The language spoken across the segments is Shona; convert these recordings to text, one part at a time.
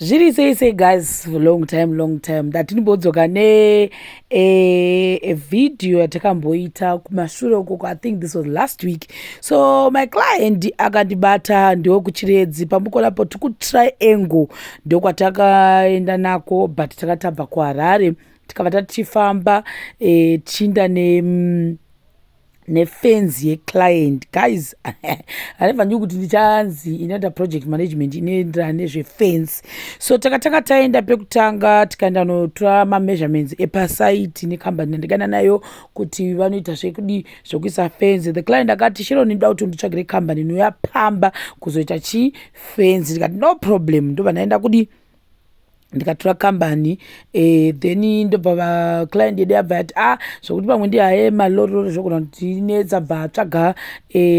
Zviri sei sei guys? Long time, long time. Ndatimbodzoka ne a video yatakamboita kumashure ukoko. I think this was last week. So my client akandibata ndokuChiredzi pamukonapo tikuTriangle, ndokwatakaenda nako, but takatabva kuHarare, tikabva tatichifamba tichiinda ne nefenzi yeclient. Guys, hanibva ndii kuti ndichanzi inoita project management inoenderana nezvefenzi. So takatanga taenda pekutanga, tikaenda notora mameasurements epasite nekambani yandikaenda nayo kuti vanoita zvekudi zvekuisa fenzi. The client akati, "Sharon, ndoda kuti unditsvagire kambani inouya pamba kuzoita chi fenzi." Ndikati, "No problem." Ndobva ndaenda kudi, ndikatora kambani. Then ndobva vaclient yedu yabva yati, "A ah, zvokuti pamwe ndihaye malorori zvogona kutinetsa." Bva atsvaga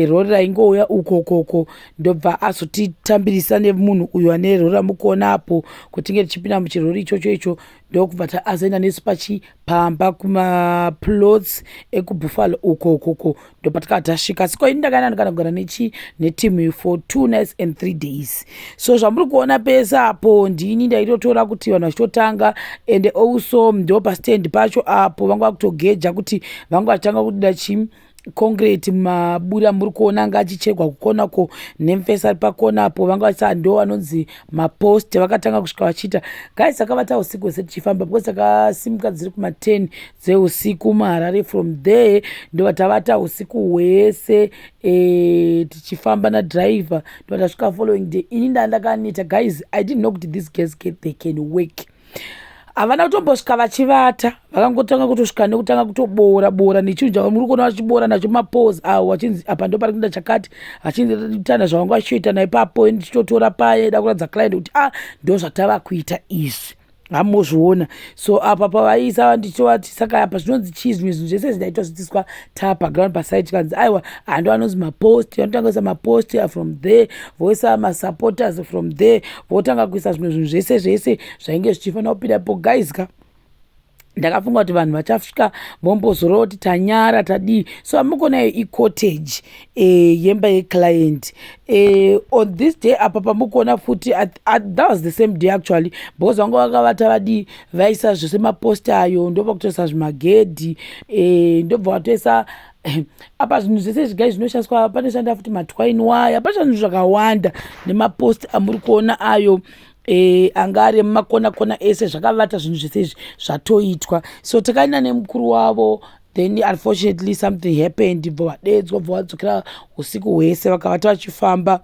rori raingouya ukokoko, ndobva azotitambirisa nemunhu uyu ane rori ramukuona apo, kuti tinge tichipinda muchirori ichocho icho. Ndokubva azoenda nesu pachipamba kumaplots ekuBuffalo ukokoko, ndobva takabva tasvika. Siko ini ndakaenda ndikana kugara nechi netimu for 2 nights and 3 days. So zvamuri kuona pese apo, ndini ndaitotora kuti vanhu vachitotanga, and also ndo pastand pacho apo vanga vakutogeja kuti vanga vachitanga kudida chii, concrete. Maburi amuri kuona anga achicherwa kukonako nemufesi ari pakonapo, vanga vachisa ndo anonzi mapost. Vakatanga kusvika vachiita. Guys, takavata usiku hwese tichifamba because takasimuka dziri kuma10 dzeusiku muHarare. From there ndobva tavata usiku hwese tichifamba nadriver, ndobva tasvika following day. Ini ndaa ndakaneta guys. I didn't know kuti these guys, they can work. Havana kutombosvika vachivata, vakangotanga kutosvika nekutanga kutoboora boora nechinhu chamuri kuona vachiboora nacho, mapoles avo, vachinzi apa ndo pari kuenda chakati, vachinzitana zvavanga vachiita naipapo. Ndichitotora paye da kuratidza client kuti, "Ah, ndo zvatava kuita izvi." Hamozviona. So apa pavaisa, ndichivati, "Saka apa zvinonzi chii?" Zvimwe zvinhu zvese zvindaitwa zvidziiswa tapaground pasite. Kanzi, "Aiwa, hando anonzi mapost." Vanotanga kuisa mapost, from there voisa masupporters, from there votanga kuisa zvimwe zvinhu zvese zvese zvainge zvichifanira kupindapo. Guys ka, ndakafunga kuti vanhu vachasvika vombozorora kuti tanyara tadii. So amukonayo icottage yemba yeclient on this day. Apa pamukuona futi, that was the same day actually, because vanga vakavata vadii, vaisa zvese mapost ayo, ndopakutoisa zvimagedhi, ndobva vatoisa apa zvinhu zvese zvigai zvinoshandiswa. Panoshanda futi matwine wire, panoshanda zvinhu zvakawanda nemapost amuri kuona ayo, anga ari mumakona kona ese, zvakavata zvinhu zvese izvi zvatoitwa. So takaenda nemukuru wavo. Then unfortunately something happened, bva vadedzwa, bva vadzokera usiku hwese, vakavata vachifamba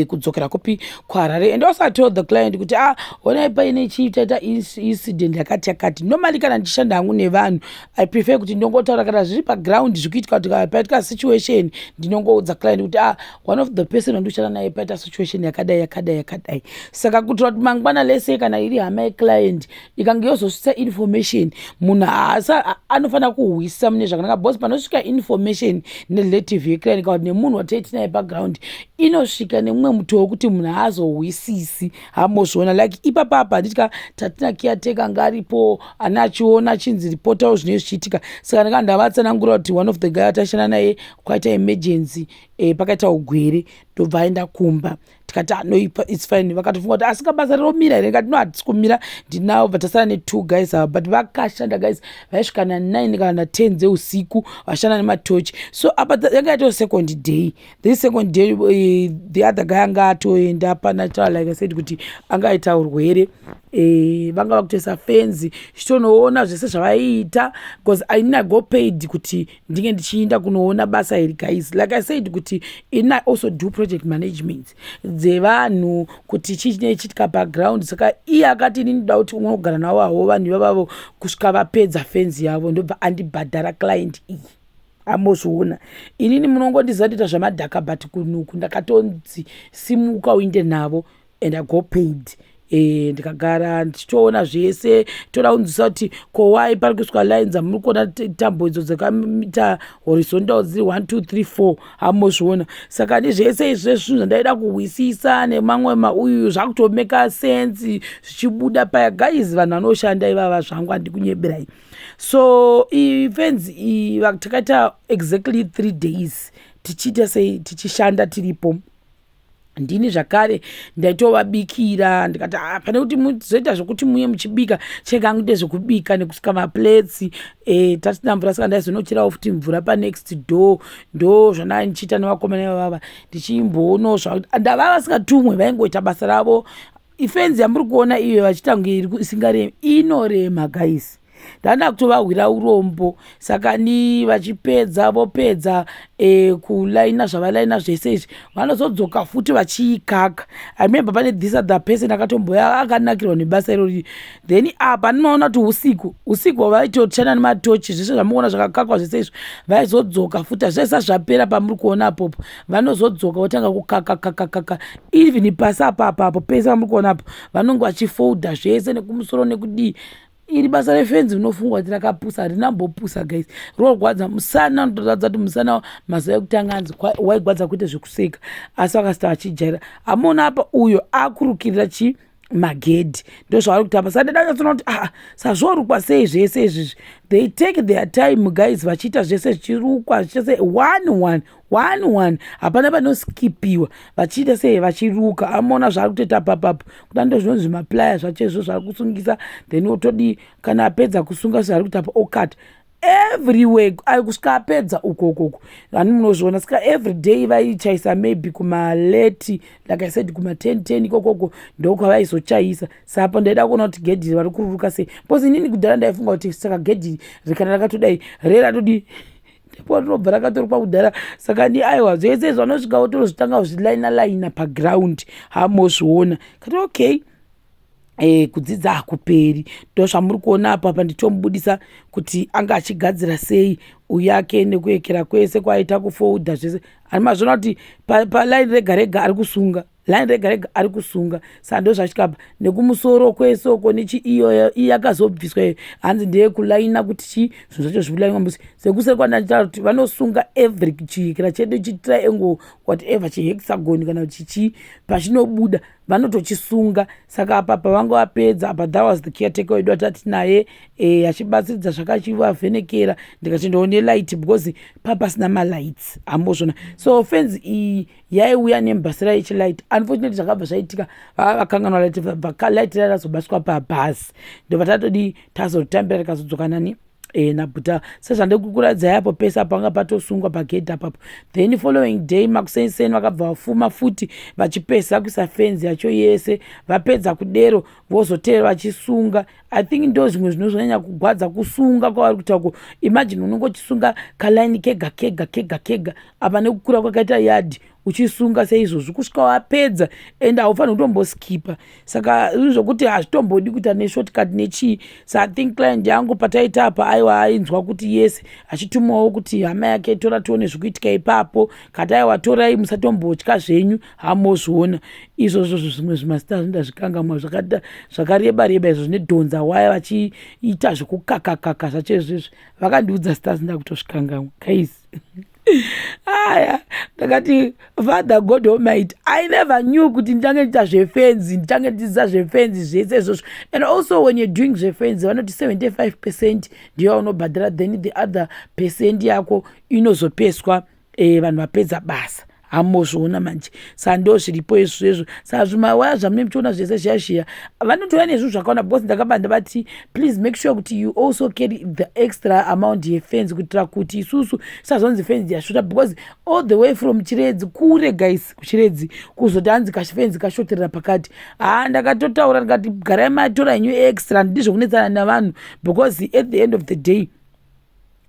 kudzokera kupi, kuHarare. And also I told the client kuti, "Ah, honai, paine chiitaita incident yakati yakati." Normally kana ndichishanda hangu nevanhu, I prefer kuti ndinongotaura kana zviri paground zvikuitika, kuti kana paitika situation ndinongoudza client kuti, "Ah, one of the person wandikushanda naye paita situation yakadai, yakadai, yakadai." Saka kuitira kuti mangwana lese kana iri hama yeclient ikange yozosvitsa information, munhu haasa anofanira kuhwisa mune zvakanaka, because panosvika information nerelative yeclient kana kuti nemunhu watei naye paground, inosvika nemumwe mutoo wekuti munhu haazohwisisi. Hamozviona, like ipapapa handitya tatina caretaker anga aripo ane achiona achinzi ripotawo zvinenge zvichiitika. Saka ndanga ndavatsanangura kuti one of the guy atashanda naye kwaita emergency, pakaita ugwere, ndobva aenda kumba. Tikati, "Ah, no, it's fine." Vakatofunga kuti asika basa riromira here. Ndikati, "No, hatisi kumira, ndinavo." Bva tasara netwo guys ava, but vakashanda guys, vaisvika na9 kana na10 dzeusiku vashanda nematochi. So apa yanga yato second day. This second day, the other guy anga atoenda pana, like I said kuti anga aita urwere. Vanga vakutoisa fenzi, zvichitonoona zvese zvavaiita, because inini I got paid kuti ndinge ndichiinda kunoona basa iri. Guys, like I said kuti ini I also do project management dzevanhu, kuti chii chinenge chiitika background. Saka iye akati, "Ini ndoda kuti unogara navo havo vanhu ivavavo kusvika vapedza fenzi yavo." Ndobva andibhadhara client iyi. Ambozviona, inini munongondiziva ndoita zvamadhaka, but kunuku ndakatonzi simuka uinde navo, and I got paid. Ndikagara ndichitoona zvese, toda kunzwisa kuti kowai pari kuiswa lines amuri kuona, tambo idzo dzakaita horizontal dziri 1 2 3 4. Hamozviona. Saka nezvese izvo zvinhu zvandaida kuhwisisa nemamwe mauyu zvakutomeka sense zvichibuda paya. Guys, vanhu vanoshanda ivava, zvangu handikunyeberai. So ifenzi iyi takaita exactly 3 days tichiita sei, tichishanda tiripo. Ndini zvakare ndaitovabikira, ndikati ah, pane kuti muzoita zvokuti muye muchibika, chega angu ndezvekubika nekusuka maplates. Tatina mvura, saka ndaizonocherawo futi mvura panext door. Ndo zvandanga ndichiita nevakomana ivavava, ndichimboonawo ndava vasingatumwe, vaingoita basa ravo. Ifenzi yamuri kuona iyo vachiita kunge isingaremi, inorema guys. Ndanda kutovahwira urombo. Saka ni vachipedza, vopedza kulaina zvavalaina zvese izvi, vanozodzoka futi vachiikaka. I remember pane this other person akatomboya akanakirwa nebasa irori. Then apa ndinoona kuti usiku usiku hwavaitochana nematochi, zvese zvamuona zvakakakwa zvese izvi, vaizodzoka futi hazvaisa zvapera. Pamuri kuona apopo, vanozodzoka votanga kukakakakakaka even pasi apa apapo pese pamuri kuona apo, vanonge vachifolda zvese nekumusoro nekudii. Iri basa refenzi rinofungwa kuti rakapusa, harinambopusa guys, rorwadza musana. Unotoratidza kuti musana mazuva ekutanga anzi waigwadza kuite zvekuseka, asi vakasita vachijaira. Hamuona apa uyo akurukirira chi magedhi, ndo zvavari kutamba. Saka ndada kunyatsona kuti aa, sazvorukwa sei zvese izvizvi. They take their time guys, vachiita zvese zvichirukwa, zvichiita sei, one one one one, hapana panoskipiwa. Vachiita sei, vachiruka. Amuona zvaari kutoita papapo, kuda ndo zvinonzi zvimaplaya zvacho izvo zvaari kusungisa. Then otodii kana apedza kusunga zvaari kuita pa, okata everywhere ayo kusvika apedza ukokoko. Ani munozviona, saka every day vaichaisa maybe kumalate, like I said, kuma10 10 ikokoko ndokwavaizochaisa. Saka ndaida kuona kuti gedhi vari kururuka sei, because inini kudhara ndaifunga kuti saka gedhi rikana rakatodai reratodii, ndipo rinobva rakatorukwa kudhara. Saka ndi aiwa, zvese izvo vanosvika votorozvitanga kuzvilaina laina paground, hamozviona kati okay. Kudzidza hakuperi. Ndo zvamuri kuona apa apa, nditomubudisa kuti anga achigadzira sei uyake nekuyekera kwese kwaaita, kufolda zvese. Ani mazviona kuti palaini rega rega ari kusunga, line rega rega ari kusunga. Saka ndo zvasvika apa nekumusoro kwese uko nechi iyoyo iyi yakazobviswa iyo, hanzi ndeyekulaina kuti chi zvinhu zvacho zvikulainwa musi sekuseri kwandachitaura kuti vanosunga every chiyekera chedu chitriangle, whatever, chihexagon kana chichi, pachinobuda vanotochisunga. Saka apa pavanga vapedza apa, that was the caretaker wedu atati naye achibatsiridza zvakachivavhenekera. Ndikati ndoone light because papasina malights, hambozvona. So fenzi iyi yaiuya nembasira yechilight. Unfortunately zvakabva zvaitika, vava vakanganwa light, light rarazobaswa pabhasi. Ndobva tatodi tazotambira, tikazodzoka nani nabhuta sezvandikukuradzai apo pese apo anga patosungwa pagedhi apapo. Then following day makuseni vakabva vafuma futi vachipesa kuisa fenzi yacho yese. Vapedza kudero, vozotevera vachisunga. I think ndo zvimwe zvinozonyanya kugwadza, kusunga kwavari kuita uko. Imagine unenge uchisunga kalaini kega kega kega kega apa nekukura kwakaita yadhi, uchisunga seizvozvo kusvika wapedza, and haufaniri kutomboskipa. Saka zvinhu zvokuti hazvitombodi kuita neshortcut nechii. So I think client yangu pataita apa, aiwa, ainzwa kuti yes, achitumawo kuti hama yake, tora tione zvikuitika ipapo. Kati aiwa, torai, musatombotya zvenyu, hamozviona izvozvo. Zvimwe zvimasita zvindazvikangamwa zvakareba reba izvo zvinedhonza waya, vachiita zvekukakakaka zvacho izvozvo. Vakandiudza zita, zinda kutozvikangamwa guys. Aya, ndakati Father God Almighty, I never knew kuti ndichange ndiita zvefenzi, ndichange ndichiziva zvefenzi zvese izvozvo. And also when you're doing zvefenzi, vanoti 75% ndiyo yaunobhadhara, then the other percent yako inozopeswa vanhu vapedza basa. Hamozviona manje, saka ndo zviripo izvozvo. Saka zvimawaya zvamunenge muchiona zvese zviya zviya, vanotouya nezvinhu zvakawanda, because ndakabva ndavati please make sure kuti you also carry the extra amount yefence, kuitira kuti isusu sazonzi fenzi yashota, because all the way from Chiredzi, kure guys, kuChiredzi, kuzoti hanzi kafenzi kashoterera pakati. Haa, ndakatotaura ndikati garai matora henyu extra, handidi zvokunetsana navanhu, because at the end of the day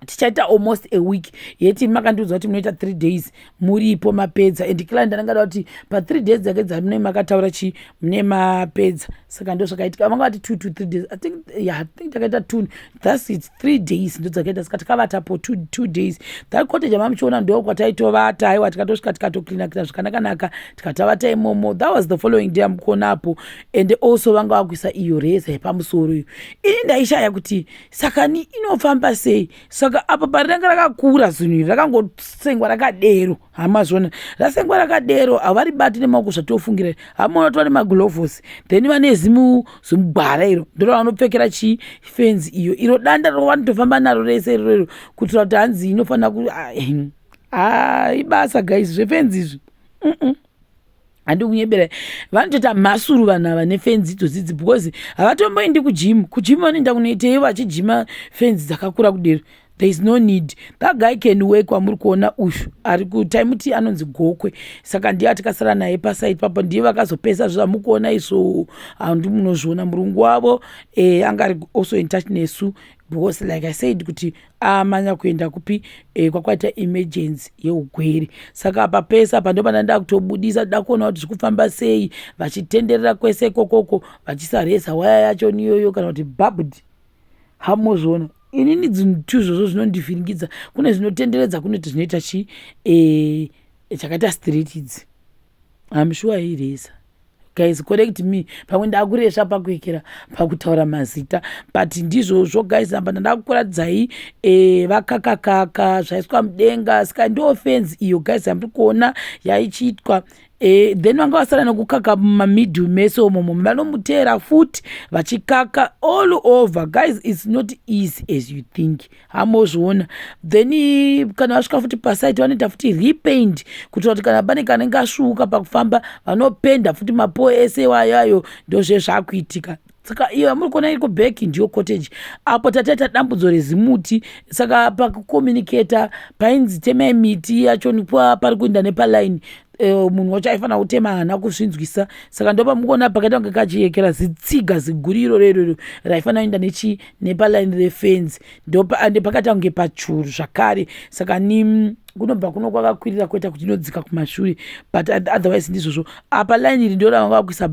tichaita almost a week yeti makandiudza kuti munoita 3 days muripo mapedza. And client anangada kuti pa3 days dzake dzamune makataura chi mune mapedza. Saka ndo zvakaitika, vanga vati 2 to 3 days. I think, yeah, I think takaita two, thats it, 3 days ndo dzakaita. Saka takavatapo 2 days. That cottage amamuchiona ndo kwataitovata. Aiwa, tikatosvika tikatoklina klina zvakanakanaka, tikatavata imomo. That was the following day amukuonapo. And also vanga vakuisa iyo reza yepamusoro iyo. Ini ndaishaya kuti sakani inofamba sei. Saka apa parinenge rakakura, zinhu iri rakangosengwa rakadero, hamazvona, rasengwa rakadero, havaribati nemaoko zvatofungira. Hamaona kuti vane magloves, then vane zimugwara iro ndoro vanopfekera chii, fenzi iyo, iro danda rovanotofamba naro rese irorero, kuitira kuti hanzi inofanira ku. Ha, ibasa guys, zvefenzi izvi. Handi kunyebera, vanotoita mhasuru vanhu ava nefenzi idzodzidzi, because havatomboendi kugym. Kugym vanoenda kunoitei vachijima fenzi dzakakura kudero? There is no need. That guy can work. Wamuri kuona uyu ari kutaimuti anonzi Gokwe, saka ndiye atikasara naye pasite papo. Ndiye vakazopesa zvamukuona izvo, handi munozviona. Murungu wavo anga ari also in touch nesu, because like I said kuti amanya kuenda kupi, kwakwaita emergency yeugwere. Saka apa pese apa ndo pana nda kutobudisa da kuona kuti zviri kufamba sei, vachitenderera kwese ikokoko vachisa razor wire yacho niyoyo kana kuti barbed. Hamozviona, inini dzinhu tu izvozvo zvinondivhiringidza. Kune zvinotenderedza, kune zvinoita chi chakaita straight idzi. I'm sure irazor. Guys, correct me, pamwe ndakuresva pakuekera pakutaura mazita, but ndizvozvo guys. Apa ndanda kukuratidzai vakakakaka zvaiswa mudenga. Saka ndo fenzi iyo guys yamuri kuona yaichiitwa. Then vanga vasara nekukaka mumamiddle mese umomo, vanomuteera futi vachikaka all over. Guys, it's not easy as you think. Hamozviona. Then kana vasvika futi pasite, vanoita futi repaint kuitira kuti kana pane kanenge asvuuka pakufamba, vanopenda futi mapoles ese wayayo. Ndozvezvakuitika. Saka iyo yamuri kuona iri kuback ndiyo cottage. Apo tataita dambudzo rezimuti, saka pakucommunicata painzi temai miti yacho pari kuenda nepaline. Munhu wacho aifanira kutema haana kuzvinzwisa, saka ndopamukuona pakaita kunge kachiyekera zitsiga ziguru iroro iroro raifanira kuenda nechi nepaline refenzi. Ande pakaita kunge pachuru zvakare. Saka ni kunobva kuno kwakakwirira kuita kuti inodzika kumashure, but otherwise ndizvozvo. Apa line iri ndo ravanga vakuisa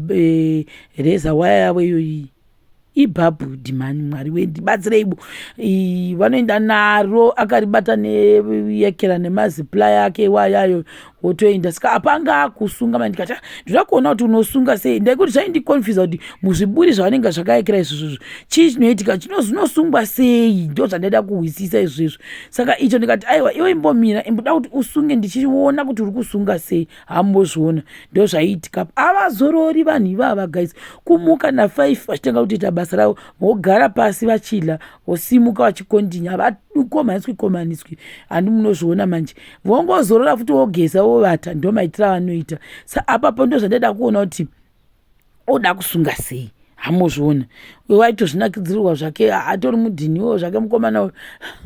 razor wire yavo iyoyi, ibarbed mani. Mwari wendibatsireibo. Vanoenda naro akaribata neyekera nemaziplaya ake iwayayo, wotoenda. Saka apanga akusunga mani, ndikati, ah, ndoda kuona kuti unosunga sei. Ndaikuti zvaindiconfusa kuti muzviburi zvavanenge zvakayekera izvozvozvo, chii chinoitika, chinosungwa sei? Ndo zvandaida kuhwisisa izvozvo. Saka icho ndikati, aiwa, iwe imbomira, imboda kuti usunge ndichiona kuti uri kusunga sei. Hambozviona, ndo zvaiitika. Havazorori vanhu ivava guys. Kumuka na5 vachitanga kutoita basa ravo, vogara pasi vachidla, vosimuka vachicontinue. Havakomaniswi komaniswi, handi munozviona manje. Vongozorora futi, vogeza, vovata. Ndo maitiro avanoita. Sa apapo ndo zvandaida kuona kuti oda kusunga sei. Hamozviona, waitozvinakidzirwa zvake, atori mudhiniwo zvake mukomana uyu,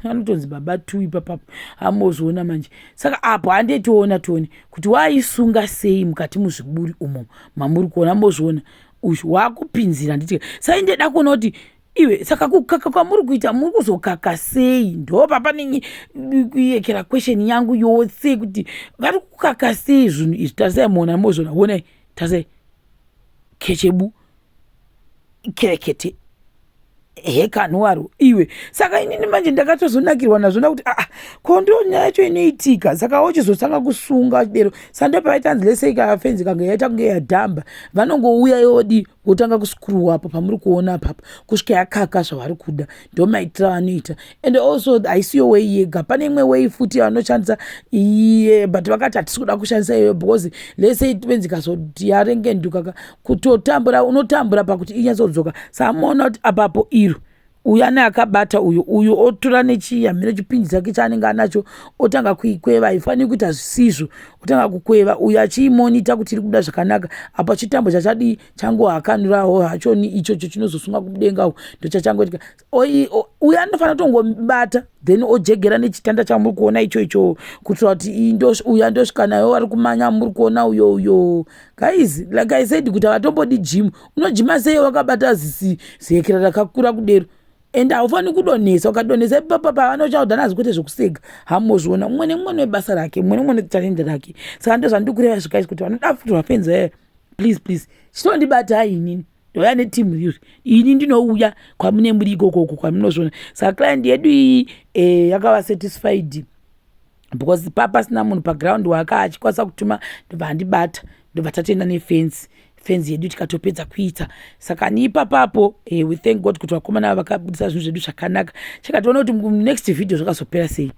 anotonzi Baba Tu ipapapo. Hamozviona manje. Saka apo handei toona, tione kuti waisunga sei mukati muzviburi umo mamuri kuona. Mozviona, uyu wakupinzira nditi sai ndeda kuona kuti iwe, saka kukaka kwamuri kuita, muri kuzokaka sei? Ndo papane kuyekera question yangu yose kuti vari kukaka sei zvinhu izvi. Tarisai muona, mozviona, onai, tarisai kechebu kerekete hekanuwaro iwe. Saka inini manje ndakatozonakirwa nazvo nakuti aa, ko ndo nyaya yacho inoitika. Saka wochizotanga kusunga dero sando pavaitanzi lesei kafenzi kange yaita kunge yadhamba, vanongouya yodi votanga kuscrewa apo pamuri kuona apapo kusvika yakaka zvavari kuda. Ndo maitiro avanoita. And also haisiyo way yega, pane imwe way futi yavanoshandisa iye, but vakati hatisi kuda kushandisa iyoyo because lese fenzi ikazoti yarengenduka, kutotambura unotambura pakuti inyatsodzoka. Saka muona kuti apapo iro uyu ane akabata uyu, uyu otora nechiyamiro chipinji chake chaanenge anacho, otanga kuikweva. Haifaniri kuita zvisizvo, otanga kukweva uyu achiimonita kuti iri kuda zvakanaka. Apa chitambo chachadii changohakanurawo hachoni ichocho chinozosunga kudenga uku, ndochachangoitika. Uyu anofanira kutongobata, then ojegera nechitanda chamuri kuona icho icho kuitira kuti uyu andosvika nayo ari kumanya. Muri kuona uyo uyo guys, like I said kuti havatombodi gym. Unojima sei wakabata ziyekera rakakura kudero? And haufaniri kudonhesa, ukadonhesa ipapa pavanochaudha nazo kwete zvekusega. Hamozviona, mumwe nemumwe nebasa rake, mumwe nemumwe netalende rake. Saka ndo zvandiri kureva zvikaisi kuti vanoda futi vafenzi vaya, please please, chitondibatai inini, ndouya netimu riri ini, ndinouya kwamune muri ikokoko kwamunozviona. Saka client yedu iyi yakava satisfied because papasina munhu paground waka achikwanisa kutuma, ndobva andibata, ndobva tatoenda nefenzi, fenzi yedu tikatopedza kuita. Saka niipapapo we thank God kuti vakomana ava vakabudisa zvinhu zvedu zvakanaka. Chakatoona kuti next video zvakazopera sei.